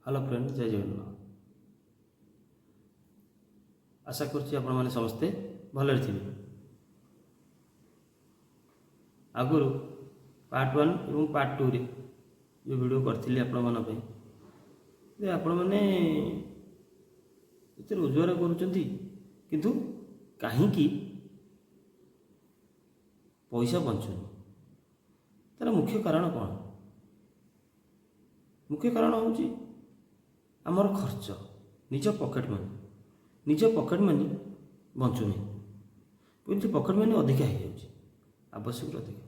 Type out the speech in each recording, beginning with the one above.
Hello friend, ଜୟ ଜଗନ୍ନାଥ। ଆଶା କରୁଛି ଆପଣମାନେ ସମସ୍ତେ ଭଲରେ ଥିବେ। ଆଗରୁ ପାର୍ଟ ୱାନ୍ ଏବଂ ପାର୍ଟ ଟୁରେ ଯେଉଁ ଭିଡ଼ିଓ କରିଥିଲି ଆପଣମାନଙ୍କ ପାଇଁ ଯେ ଆପଣମାନେ ଏତେ ରୋଜଗାର କରୁଛନ୍ତି, କିନ୍ତୁ କାହିଁକି ପଇସା ବଞ୍ଚୁନି, ତା'ର ମୁଖ୍ୟ କାରଣ କ'ଣ? ମୁଖ୍ୟ କାରଣ ହେଉଛି ଆମର ଖର୍ଚ୍ଚ, ନିଜ ପକେଟ୍ ମନି। ନିଜ ପକେଟ୍ ମନି ବଞ୍ଚୁନି, କିନ୍ତୁ ପକେଟ୍ ମନି ଅଧିକା ହେଇଯାଉଛି, ଆବଶ୍ୟକରୁ ଅଧିକା।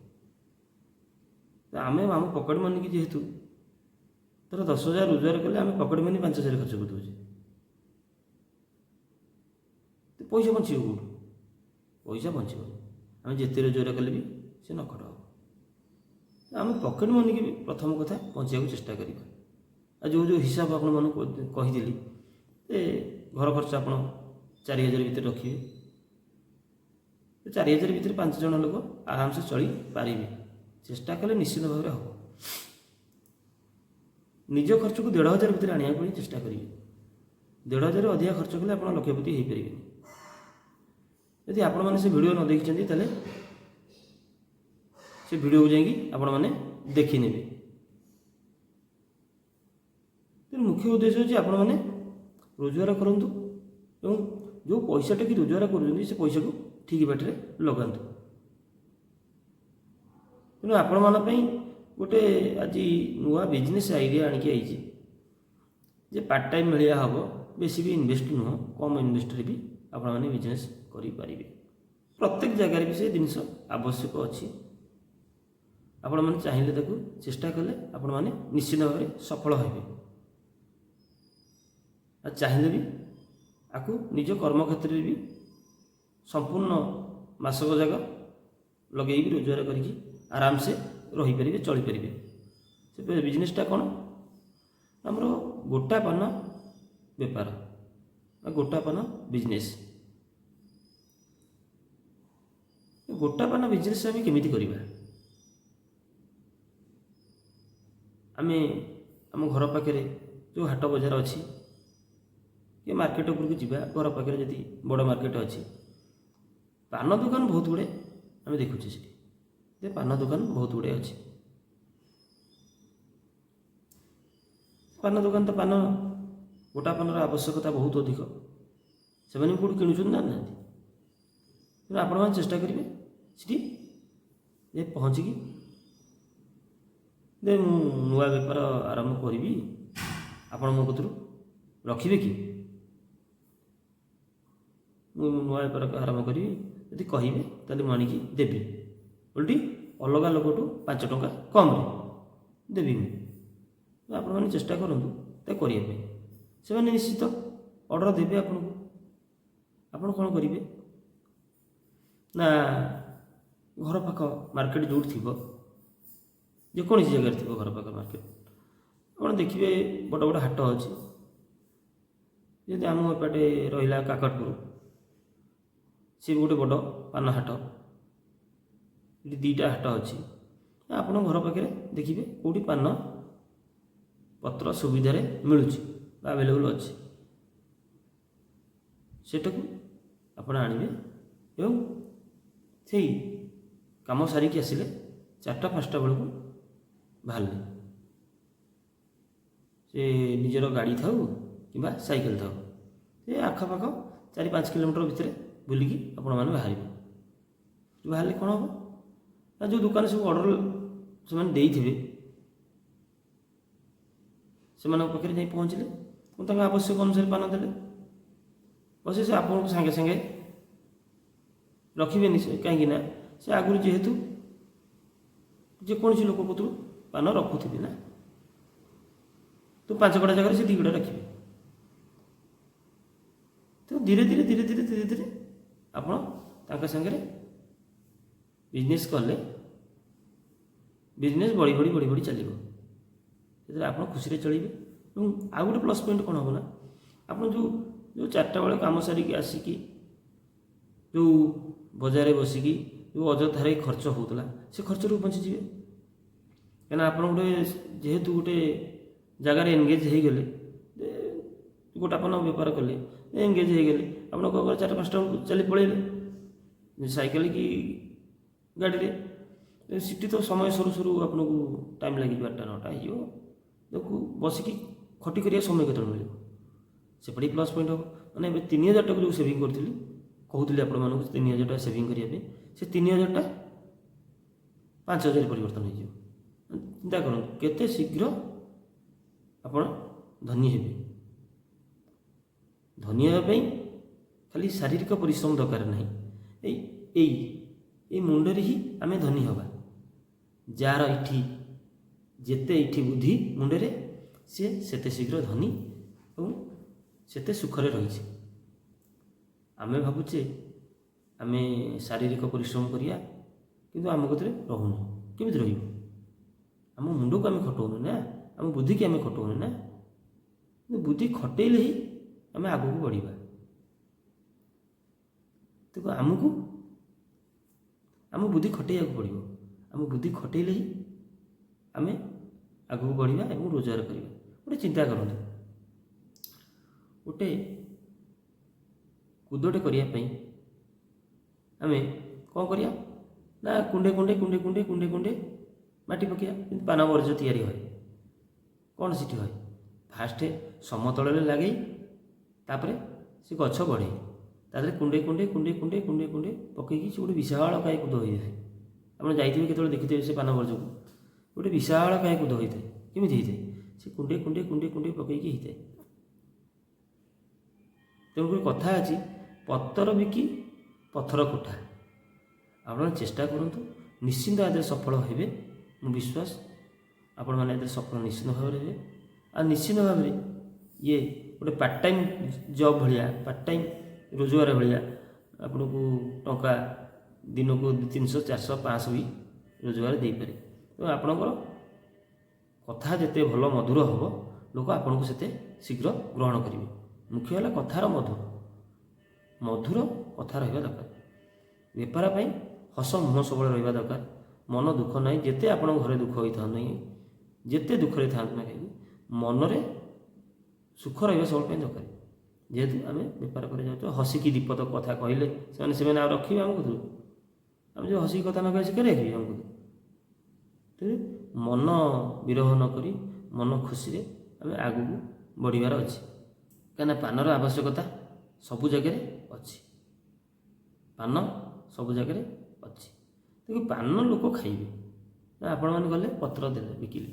ତ ଆମେ ଆମ ପକେଟ୍ ମନିକି ଯେହେତୁ ଧର 10,000 ରୋଜଗାର କଲେ, ଆମେ ପକେଟ୍ ମନି 5,000 ଖର୍ଚ୍ଚ କରିଦେଉଛେ, ତ ପଇସା ବଞ୍ଚିବ କେଉଁଠୁ? ପଇସା ବଞ୍ଚିବନି। ଆମେ ଯେତେ ରୋଜଗାର କଲେ ବି ସେ ନଖଟ ହେବ। ଆମେ ପକେଟ୍ ମନିକି ବି ପ୍ରଥମ କଥା ବଞ୍ଚିବାକୁ ଚେଷ୍ଟା କରିବା। ଆଉ ଯେଉଁ ଯେଉଁ ହିସାବ ଆପଣମାନଙ୍କୁ କହିଥିଲି ଯେ ଘର ଖର୍ଚ୍ଚ ଆପଣ 4,000 ଭିତରେ ରଖିବେ, 4,000 ଭିତରେ ପାଞ୍ଚ ଜଣ ଲୋକ ଆରାମସେ ଚଳିପାରିବେ। ଚେଷ୍ଟା କଲେ ନିଶ୍ଚିତ ଭାବରେ ହେବ। ନିଜ ଖର୍ଚ୍ଚକୁ 1,500 ଭିତରେ ଆଣିବା ପାଇଁ ଚେଷ୍ଟା କରିବେ। 1,500 ଅଧିକା ଖର୍ଚ୍ଚ କଲେ ଆପଣ ଲକ୍ଷପତି ହେଇପାରିବେନି। ଯଦି ଆପଣମାନେ ସେ ଭିଡ଼ିଓ ନ ଦେଖିଛନ୍ତି, ତାହେଲେ ସେ ଭିଡ଼ିଓକୁ ଯାଇକି ଆପଣମାନେ ଦେଖିନେବେ। ତେଣୁ ମୁଖ୍ୟ ଉଦ୍ଦେଶ୍ୟ ହେଉଛି, ଆପଣମାନେ ରୋଜଗାର କରନ୍ତୁ ଏବଂ ଯେଉଁ ପଇସାଟାକି ରୋଜଗାର କରୁଛନ୍ତି, ସେ ପଇସାକୁ ଠିକ୍ ବାଟରେ ଲଗାନ୍ତୁ। ତେଣୁ ଆପଣମାନଙ୍କ ପାଇଁ ଗୋଟେ ଆଜି ନୂଆ ବିଜନେସ୍ ଆଇଡ଼ିଆ ଆଣିକି ଆଇଛି ଯେ ପାର୍ଟ ଟାଇମ୍ ଭଳିଆ ହେବ, ବେଶୀ ବି ଇନଭେଷ୍ଟ ନୁହଁ, କମ୍ ଇନଭେଷ୍ଟରେ ବି ଆପଣମାନେ ବିଜନେସ୍ କରିପାରିବେ। ପ୍ରତ୍ୟେକ ଜାଗାରେ ବି ସେ ଜିନିଷ ଆବଶ୍ୟକ ଅଛି। ଆପଣମାନେ ଚାହିଁଲେ, ତାକୁ ଚେଷ୍ଟା କଲେ ଆପଣମାନେ ନିଶ୍ଚିତ ଭାବରେ ସଫଳ ହେବେ। ଆଉ ଚାହିଁଲେ ବି ଆକୁ ନିଜ କର୍ମକ୍ଷେତ୍ରରେ ବି ସମ୍ପୂର୍ଣ୍ଣ ମାସକ ଯାକ ଲଗେଇକି ରୋଜଗାର କରିକି ଆରାମସେ ରହିପାରିବେ, ଚଳିପାରିବେ। ସେ ବିଜନେସଟା କ'ଣ? ଆମର ଗୋଟା ପାନ ବେପାର ବା ଗୋଟା ପାନ ବିଜନେସ୍। ଗୋଟା ପାନ ବିଜନେସ୍ ଆମେ କେମିତି କରିବା? ଆମେ ଆମ ଘର ପାଖରେ ଯେଉଁ ହାଟ ବଜାର ଅଛି କି ମାର୍କେଟ ଉପରକୁ ଯିବା। ଘର ପାଖରେ ଯଦି ବଡ଼ ମାର୍କେଟ ଅଛି, ପାନ ଦୋକାନ ବହୁତ ଗୁଡ଼ିଏ ଆମେ ଦେଖୁଛେ ସେଠି ଯେ ପାନ ଦୋକାନ ବହୁତ ଗୁଡ଼ିଏ ଅଛି। ପାନ ଦୋକାନ ତ ପାନ, ଗୋଟା ପାନର ଆବଶ୍ୟକତା ବହୁତ ଅଧିକ। ସେମାନେ ବି କେଉଁଠି କିଣୁଛନ୍ତି ନା ନାହାନ୍ତି? ତେଣୁ ଆପଣମାନେ ଚେଷ୍ଟା କରିବେ ସେଠି ଯେ ପହଞ୍ଚିକି ଯେ ମୁଁ ନୂଆ ବେପାର ଆରମ୍ଭ କରିବି, ଆପଣ ମୋ କତିରୁ ରଖିବେ କି? ମୁଁ ନୂଆ ବେପାର ଆରମ୍ଭ କରିବି, ଯଦି କହିବେ ତାହେଲେ ମୁଁ ଆଣିକି ଦେବି। ଓଲଟି ଅଲଗା ଲୋକଠୁ 5 ଟଙ୍କା କମ୍ରେ ଦେବି ମୁଁ। ଆପଣମାନେ ଚେଷ୍ଟା କରନ୍ତୁ ତାକୁ କରିବା ପାଇଁ। ସେମାନେ ନିଶ୍ଚିତ ଅର୍ଡ଼ର ଦେବେ ଆପଣଙ୍କୁ। ଆପଣ କ'ଣ କରିବେ ନା, ଘର ପାଖ ମାର୍କେଟ ଯେଉଁଠି ଥିବ, ଯେକୌଣସି ଜାଗାରେ ଥିବ ଘର ପାଖ ମାର୍କେଟ, ଆପଣ ଦେଖିବେ ବଡ଼ ବଡ଼ ହାଟ ଅଛି। ଯେମିତି ଆମ ଏପଟେ ରହିଲା କାକଟପୁର, ସିଏ ବି ଗୋଟେ ବଡ଼ ପାନ ହାଟ। ଏଠି ଦୁଇଟା ହାଟ ଅଛି। ଆପଣଙ୍କ ଘର ପାଖରେ ଦେଖିବେ କେଉଁଠି ପାନ ପତ୍ର ସୁବିଧାରେ ମିଳୁଛି ବା ଆଭେଲେବୁଲ୍ ଅଛି, ସେଟାକୁ ଆପଣ ଆଣିବେ ଏବଂ ସେଇ କାମ ସାରିକି ଆସିଲେ 4ଟା 5ଟା ବେଳକୁ ବାହାରିଲେ, ସେ ନିଜର ଗାଡ଼ି ଥାଉ କିମ୍ବା ସାଇକେଲ ଥାଉ, ସେ ଆଖପାଖ 4-5 କିଲୋମିଟର ଭିତରେ ବୁଲିକି ଆପଣମାନେ ବାହାରିବେ। ବାହାରିଲେ କ'ଣ ହେବ ନା, ଯେଉଁ ଦୋକାନ ସବୁ ଅର୍ଡ଼ର ସେମାନେ ଦେଇଥିବେ, ସେମାନଙ୍କ ପାଖରେ ଯାଇ ପହଞ୍ଚିଲେ ଏବଂ ତାଙ୍କ ଆବଶ୍ୟକ ଅନୁସାରେ ପାନ ଦେଲେ। ଅବଶ୍ୟ ସେ ଆପଣଙ୍କୁ ସାଙ୍ଗେ ସାଙ୍ଗେ ରଖିବେନି ସେ, କାହିଁକି ନା ସେ ଆଗରୁ ଯେହେତୁ ଯେକୌଣସି ଲୋକ କତରୁ ପାନ ରଖୁଥିବେ ନା, ତ 5 କଡ଼ା ଜାଗାରେ ସେ 2 କଡ଼ା ରଖିବେ। ତ ଧୀରେ ଧୀରେ ଧୀରେ ଧୀରେ ଧୀରେ ଧୀରେ ଆପଣ ତାଙ୍କ ସାଙ୍ଗରେ ବିଜନେସ୍ କଲେ ବିଜନେସ୍ ବଢ଼ି ବଢ଼ି ବଢ଼ି ବଢ଼ି ଚାଲିବ। ସେଥିରେ ଆପଣ ଖୁସିରେ ଚଳିବେ। ଏବଂ ଆଉ ଗୋଟେ ପ୍ଲସ୍ ପଏଣ୍ଟ କ'ଣ ହେବ ନା, ଆପଣ ଯେଉଁ ଯେଉଁ 4ଟା ବେଳେ କାମ ସାରିକି ଆସିକି ଯେଉଁ ବଜାରରେ ବସିକି ଯେଉଁ ଅଯଥାରେ ଖର୍ଚ୍ଚ ହେଉଥିଲା, ସେ ଖର୍ଚ୍ଚରୁ ବଞ୍ଚିଯିବେ। କାହିଁକିନା ଆପଣ ଗୋଟେ ଯେହେତୁ ଗୋଟେ ଜାଗାରେ ଏନଗେଜ୍ ହେଇଗଲେ, ଗୋଟା ପାନ ବେପାର କଲେ, ଏଙ୍ଗେଜ୍ ହେଇଗଲେ, ଆପଣ କ'ଣ କଲେ, 4-5ଟା ବେଳକୁ ଚାଲି ପଳେଇଲେ ସାଇକେଲ କି ଗାଡ଼ିରେ। ସେଠି ତ ସମୟ ସରୁ ସରୁ ଆପଣଙ୍କୁ ଟାଇମ୍ ଲାଗିଯିବ, 8ଟା 9ଟା ହେଇଯିବ। ତାକୁ ବସିକି ଖଟି କରିବା ସମୟ କେତେବେଳେ ମିଳିବ? ସେପଟେ ପ୍ଲସ୍ ପଏଣ୍ଟ ହେବ। ମାନେ ଏବେ 3000 ଟଙ୍କା ଯେଉଁ ସେଭିଂ କରିଥିଲି, କହୁଥିଲି ଆପଣମାନଙ୍କୁ 3000 ଟଙ୍କା ସେଭିଂ କରିବା ପାଇଁ, ସେ 3000ଟା 5000 ପରିବର୍ତ୍ତନ ହେଇଯିବ। ଚିନ୍ତା କରନ୍ତୁ, କେତେ ଶୀଘ୍ର ଆପଣ ଧନୀ ହେବେ। ଧନୀ ହେବା ପାଇଁ ଖାଲି ଶାରୀରିକ ପରିଶ୍ରମ ଦରକାର ନାହିଁ। ଏଇ ଏଇ ଏଇ ମୁଣ୍ଡରେ ହିଁ ଆମେ ଧନୀ ହେବା। ଯାହାର ଏଇଠି ଯେତେ ଏଇଠି ବୁଦ୍ଧି ମୁଣ୍ଡରେ, ସିଏ ସେତେ ଶୀଘ୍ର ଧନୀ ଏବଂ ସେତେ ସୁଖରେ ରହିଛି। ଆମେ ଭାବୁଛେ ଆମେ ଶାରୀରିକ ପରିଶ୍ରମ କରିବା, କିନ୍ତୁ ଆମ କତିରେ ରହୁନି। କେମିତି ରହିବ? ଆମ ମୁଣ୍ଡକୁ ଆମେ ଖଟଉନୁ ନା, ଆମ ବୁଦ୍ଧିକି ଆମେ ଖଟଉନୁ ନା। କିନ୍ତୁ ବୁଦ୍ଧି ଖଟେଇଲେ ହିଁ ଆମେ ଆଗକୁ ବଢ଼ିବା। ତେଣୁ ଆମକୁ ଆମ ବୁଦ୍ଧି ଖଟେଇବାକୁ ପଡ଼ିବ। ଆମ ବୁଦ୍ଧି ଖଟେଇଲେ ହିଁ ଆମେ ଆଗକୁ ବଢ଼ିବା ଏବଂ ରୋଜଗାର କରିବା। ଗୋଟେ ଚିନ୍ତା କରନ୍ତୁ, ଗୋଟେ କୁଦଟେ କରିବା ପାଇଁ ଆମେ କ'ଣ କରିବା ନା କୁଣ୍ଡେ କୁଣ୍ଡେ କୁଣ୍ଡେ କୁଣ୍ଡେ କୁଣ୍ଡେ କୁଣ୍ଡେ ମାଟି ପକାଇବା। ଯେମିତି ପାନ ବର୍ଜ ତିଆରି ହୁଏ, କ'ଣ ସେଠି ହୁଏ? ଫାଷ୍ଟ ସମତଳରେ ଲାଗେଇ ତାପରେ ସେ ଗଛ ବଢ଼େ। ତା ଦେହରେ କୁଣ୍ଡେ କୁଣ୍ଡେ କୁଣ୍ଡେ କୁଣ୍ଡେ କୁଣ୍ଡେ କୁଣ୍ଡେ ପକେଇକି ସେ ଗୋଟେ ବିଶାଳକାୟ କୁଦ ହୋଇଥାଏ। ଆପଣ ଯାଇଥିବେ କେତେବେଳେ, ଦେଖିଥିବେ ସେ ପାନ ବର୍ଜକୁ, ଗୋଟେ ବିଶାଳକାୟ କୁଦ ହୋଇଥାଏ। କେମିତି ହେଇଥାଏ? ସେ କୁଣ୍ଡେ କୁଣ୍ଡେ କୁଣ୍ଡେ କୁଣ୍ଡେ ପକେଇକି ହେଇଥାଏ। ତେଣୁକରି କଥା ଅଛି, ପତର ବିକି ପଥର କୋଠା। ଆପଣ ଚେଷ୍ଟା କରନ୍ତୁ, ନିଶ୍ଚିନ୍ତ ଏଥିରେ ସଫଳ ହେବେ। ମୁଁ ବିଶ୍ୱାସ, ଆପଣମାନେ ଏଥିରେ ସଫଳ ନିଶ୍ଚିନ୍ତ ଭାବରେ ହେବେ। ଆଉ ନିଶ୍ଚିନ୍ତ ଭାବରେ ଇଏ ଗୋଟେ ପାର୍ଟ ଟାଇମ୍ ଜବ୍ ଭଳିଆ, ପାର୍ଟ ଟାଇମ୍ ରୋଜଗାର ଭଳିଆ ଆପଣଙ୍କୁ ଟଙ୍କା ଦିନକୁ 300, 400, 500 ବି ରୋଜଗାର ଦେଇପାରେ। ତେଣୁ ଆପଣଙ୍କର କଥା ଯେତେ ଭଲ ମଧୁର ହେବ, ଲୋକ ଆପଣଙ୍କୁ ସେତେ ଶୀଘ୍ର ଗ୍ରହଣ କରିବେ। ମୁଖ୍ୟ ହେଲା କଥାର ମଧୁର, ମଧୁର କଥା ରହିବା ଦରକାର। ବେପାର ପାଇଁ ହସ ମୁହଁ ସବୁବେଳେ ରହିବା ଦରକାର। ମନ ଦୁଃଖ ନାହିଁ, ଯେତେ ଆପଣଙ୍କ ଘରେ ଦୁଃଖ ହୋଇଥାଉ ନାହିଁ, ଯେତେ ଦୁଃଖରେ ଥାଆନ୍ତୁ ନା କାହିଁକି, ମନରେ ସୁଖ ରହିବା ସବୁବେଳେ ପାଇଁ ଦରକାର। ଯେହେତୁ ଆମେ ବେପାର କରି ଯାଉଛୁ, ହସିକି ଦିପଦ କଥା କହିଲେ ସେମାନେ ସେମାନେ ଆଉ ରଖିବେ ଆମ କତୁରୁ? ଆମେ ଯେଉଁ ହସିକି କଥା ନ କହିଲେ, ସେ କେବେ ରଖିବେ ଆମ କତୁରୁ? ତେଣୁ ମନ ବିରହ ନ କରି ମନ ଖୁସିରେ ଆମେ ଆଗକୁ ବଢ଼ିବାର ଅଛି। କାହିଁକିନା ପାନର ଆବଶ୍ୟକତା ସବୁ ଜାଗାରେ ଅଛି। ପାନ ସବୁ ଜାଗାରେ ଅଛି। ତେଣୁ ପାନ ଲୋକ ଖାଇବେ ନା? ଆପଣମାନେ ଗଲେ, ପତ୍ର ଦେଲେ, ବିକିଲେ,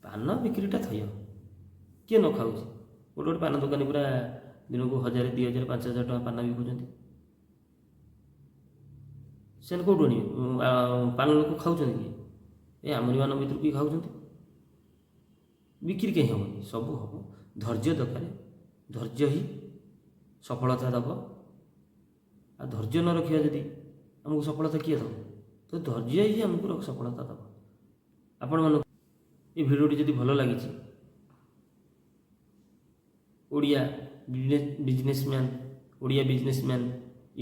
ପାନ ବିକ୍ରିଟା ଥୟ। କିଏ ନ ଖାଉଛି? ଗୋଟେ ଗୋଟେ ପାନ ଦୋକାନୀ ପୁରା ଦିନକୁ 1000, 2000, 5000 ଟଙ୍କା ପାନ ବିକୁଛନ୍ତି। ସେମାନେ କେଉଁଠୁ ଆଣିବେ? ପାନ ଲୋକ ଖାଉଛନ୍ତି କି? ଏ ଆମରିମାନଙ୍କ ଭିତରୁ କିଏ ଖାଉଛନ୍ତି? ବିକ୍ରି କାହିଁ ହେବନି? ସବୁ ହେବ। ଧୈର୍ଯ୍ୟ ଦରକାର। ଧୈର୍ଯ୍ୟ ହିଁ ସଫଳତା ଦେବ। ଆଉ ଧୈର୍ଯ୍ୟ ନ ରଖିବା ଯଦି, ଆମକୁ ସଫଳତା କିଏ ଦେବ? ତ ଧୈର୍ଯ୍ୟ ହିଁ ଆମକୁ ସଫଳତା ଦେବ। ଆପଣମାନଙ୍କୁ ଏ ଭିଡ଼ିଓଟି ଯଦି ଭଲ ଲାଗିଛି, Odia businessman, Odia businessman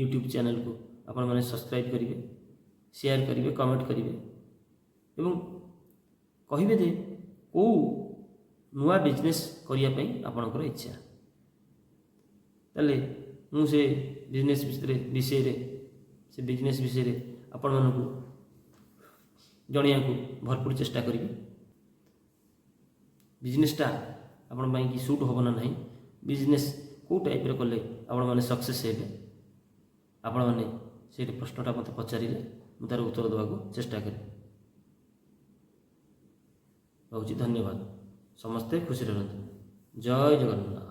YouTube ଚ୍ୟାନେଲକୁ ଆପଣମାନେ ସବସ୍କ୍ରାଇବ୍ କରିବେ, ସେୟାର କରିବେ, କମେଣ୍ଟ କରିବେ ଏବଂ କହିବେ ଯେ କେଉଁ ନୂଆ ବିଜନେସ୍ କରିବା ପାଇଁ ଆପଣଙ୍କର ଇଚ୍ଛା। ତାହେଲେ ମୁଁ ସେ ବିଜନେସ୍ ବିଷୟରେ ସେ ବିଜନେସ୍ ବିଷୟରେ ଆପଣମାନଙ୍କୁ ଜଣାଇବାକୁ ଭରପୁର ଚେଷ୍ଟା କରିବି। ବିଜନେସ୍ଟା ଆପଣ ପାଇଁ କି ସୁଟ୍ ହେବ ନା ନାହିଁ, ବିଜନେସ୍ କେଉଁ ଟାଇପ୍ର କଲେ ଆପଣମାନେ ସକ୍ସେସ୍ ହେବେ, ଆପଣମାନେ ସେଇଠି ପ୍ରଶ୍ନଟା ମୋତେ ପଚାରିଲେ ମୁଁ ତା'ର ଉତ୍ତର ଦେବାକୁ ଚେଷ୍ଟା କରିବି। ରହୁଛି, ଧନ୍ୟବାଦ। ସମସ୍ତେ ଖୁସିରେ ରୁହନ୍ତୁ। ଜୟ ଜଗନ୍ନାଥ।